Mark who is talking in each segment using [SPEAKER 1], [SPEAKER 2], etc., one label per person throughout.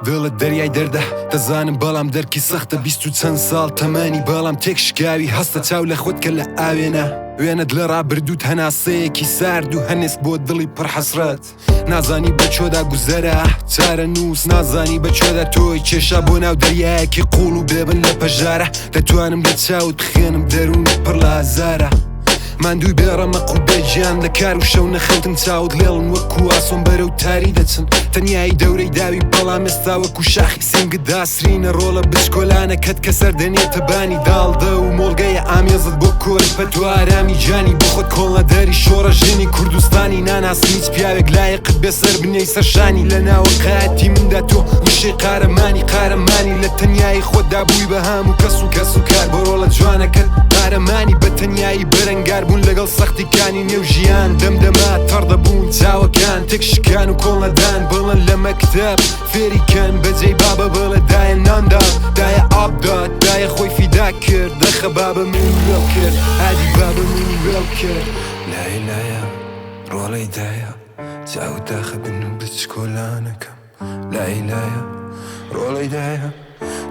[SPEAKER 1] دڵت دەریای دەردە دەزانم بەڵام دەرکی سەختە. 20 و چەند ساڵ تەمەنی بەڵام تێک شکاوی. هەستە چاو لە خۆت کە لە ئاوێنە وێنەت لە ڕابردووت. هەناسەیەکی سارد و هەنێسک بۆ دڵی پڕ حەسرەت. نازانی بە چۆدا گوزەرە چارە نووس، نازانی بە چۆدا تۆی کێشا بۆ ناو دەریایەکی قوڵ و بێبن لە پەژارە. دەتوانم لە چاوت بخوێنم دەروونت پڕ لە ئازارە. ماندووی بێڕەمەق و بێگیان لە کار و شەو نەخەوتن. چاوت لێڵن وەکو ئاسۆن بەرەو تاری دەچن. تەنیایی دەورەی داوی بەڵام ئێستا وەکو شاخی سینگت داسرینە. ڕۆڵە بچکۆلانەکەت کە سەردەنێتە بانی داڵدە و مۆڵگەیە ئامێزت بۆ کۆرپە. تۆ ئارامی گیانی بۆ خۆت کۆڵنەدەری شۆڕە ژنی کوردستانی. ناناسم هیچ پیاوێک لایەقت بێ سەر بنێی سەرشانی. لە ناوەقایەتی مندا تۆ وشەی قارەمانی قارەمانی. لە تەنیایی خۆتدا بووی بە هەموو کەس و کەس و کار بۆ ڕۆڵە جوانەکەت قارەمانی. بە تەنیایی بەرەنگار بوون لەگەڵ سەختیکانی نێو ژیان. دەمدەما تەڕ دەبوون چاوەکان تێک شکان و کۆڵنەدان. بڵن لە مەکتەب فێریکەن بەجێی بابە بڵێ دایە ناندا دایە ئابدات دایە خۆی فیدا کرد. دەخە بابە منی وێڵ کرد ئادی بابە منی وێڵ کرد. لای لایە ڕۆڵەی دایە چاو داخە بن و بچکۆلانەکەم. لای لایە ڕۆڵەی دایە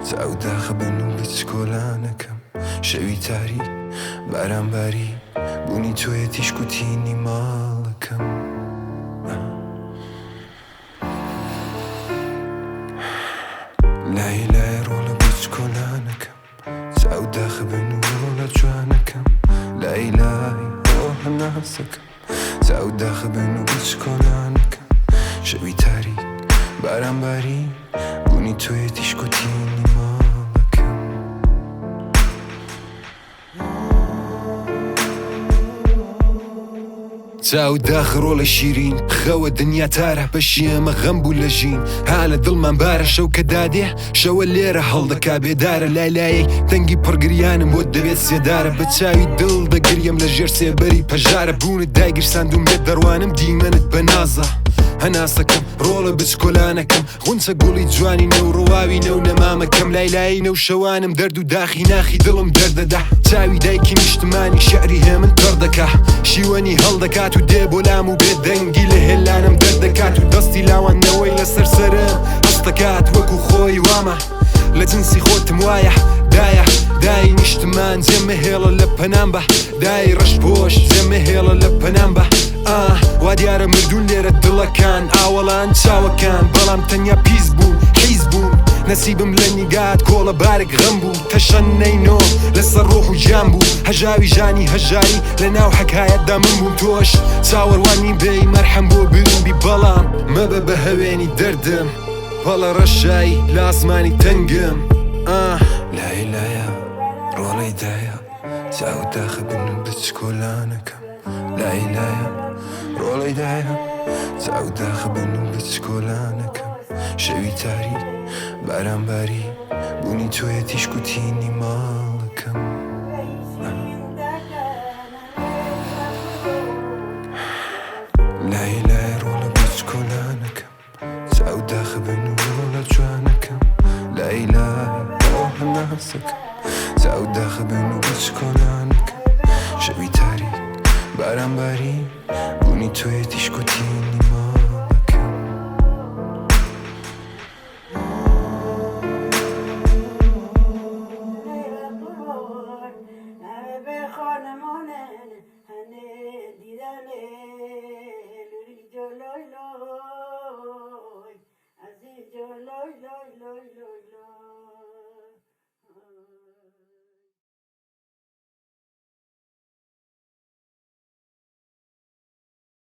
[SPEAKER 1] چاو داخە بن و بچکۆلانەکەم. شەوی تاریک بارانباری بوونی تۆیە تیشک و تینی ماڵەکەم. لای لای ڕۆڵە بچکۆلانەکەم چاو داخە بن و ڕۆڵە جوانەکەم. لای لای ڕۆ هەناسەکەم چاو داخە بن و بچکۆلانەکەم. شەوی تاریک بارانباری بوونی تۆیە تیشک و تینی ماڵەکەم. چاو داخ ڕۆڵی شیرین خەوە دنیا تارە. بەشی ئێمە غەم بوو لە ژین ها لە دڵمان بارە. شەو کە دادێ شەوە لێرە هەڵدەکا بێدارە. لای لایەی دەنگی پڕگریانم بۆ دەبێت سێدارە. بە چاوی دڵ دەگریم لە ژێر سێبەری پەژارە. بوونت دایگیرساندوم لێت دەڕوانم دیمەنت بە نازە. هەناسەکەم ڕۆڵە بچکۆلانەکەم غونچە گوڵی جوانی نەو ڕواوی نەو نەمامەکەم. لای لای نەو شەوانم دەرد و داخی ناخی دڵم دەردەدا. چاوی دایکی نیشتمانی شعری هێمن تەڕ دەکا. شیوەنی هەڵدەکات و دێ بۆ لام و بێدەنگی لە هێلانم دەردەکات و دەستی لاواندنەوەی لەسەر سەرم هەستەکات وەکو خۆی وامە لە جنسی خۆتم وایە. دایە دای نیشتمان جێ مەهێڵە لە پەنام بە. دای ڕەش پۆش جێ مەهێڵە لە پەنام بە. وا دیارە مردوون لێرە دڵەکان ئاوەڵان چاوەکان بەڵام تەنیا پیس بوون حیز بوون. نەسیبم لە نیگات کۆڵە بارێک غەم بوو. تەشەنەی نۆ لەسەر ڕۆح و گیان بوو. هەژاوی ژانی هەژاری لە ناو حەکایەتدا من بووم. تۆش چاوەڕوانی بێی مەرحەم بۆ برین بی بەڵام مەبە بە هەوێنی دەردم. پەڵە ڕەشایی لە ئاسمانی تەنگم. لای لایە ڕۆڵەی دایە چاو داخە بن و بچکۆلانەکەم. لای لایە ڕۆڵەی دایە چاو داخە بن و بچکۆلانەکەم. شەوی تاریک بارانباری بوونی تۆیە تیشک و تینی ماڵەکەم. لای لای ڕۆڵە بچکۆلانەکەم چاو داخە بن و ڕۆڵە جوانەکەم. لای لای ڕۆ هەناسەکەم چاو داخە بن و بچکۆلانەکەم. شەوی تاریک بارانباری بوونی تۆیە تیشک و تینی ماڵەکەم.
[SPEAKER 2] لۆی لۆی لۆی لۆی.